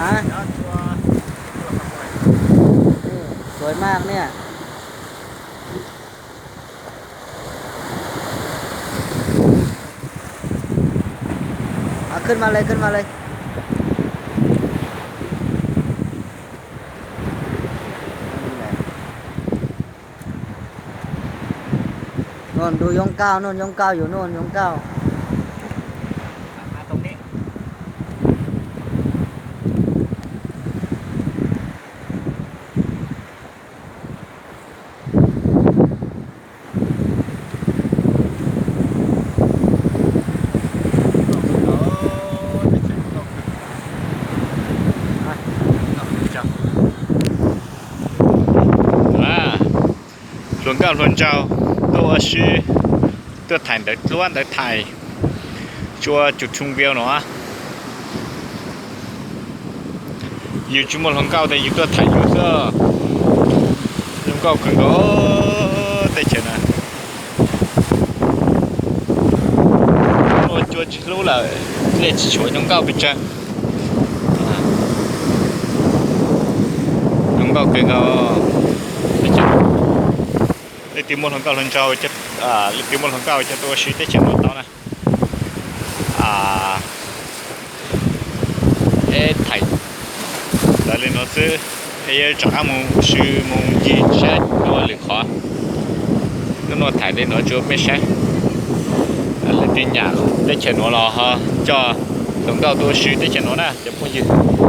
Hả? Ừ, sวยmaj ne. Khwj mas le, khwj mas le. Nua ntu yoob kauj, nua yoob kauj, yus nua yoob kauj. Hluas nkauj hluas nraug tuaj ua si, tuaj thaij ntawv dluab ntawv thaij, tsuas cus tshooj view no. Yus tsis muaj hluas nkauj tias yus tuaj thaij yus xwb. Zoo nkauj kawg nkaus teb chaws na. Ua cua tsis hlub lawm, dej tsis tshuav, zoo nkauj pes tsawg. Zoo nkauj kawg nkaus. Leej twg muaj hluas nkauj hluas nraug, leej twg muaj hluas nkauj coj tuaj ua si teb chaws no tau na. Eb, thaij tawm li no xwb, es yuav rov qab mus ua si mus ncig saib dua lwm qhov. Hnub no thaij li no tso mej saib. Leej twg nyiam teb chaws nuav los ho coj hluas nkauj tuaj ua si teb chaws nuav na cov phooj ywg.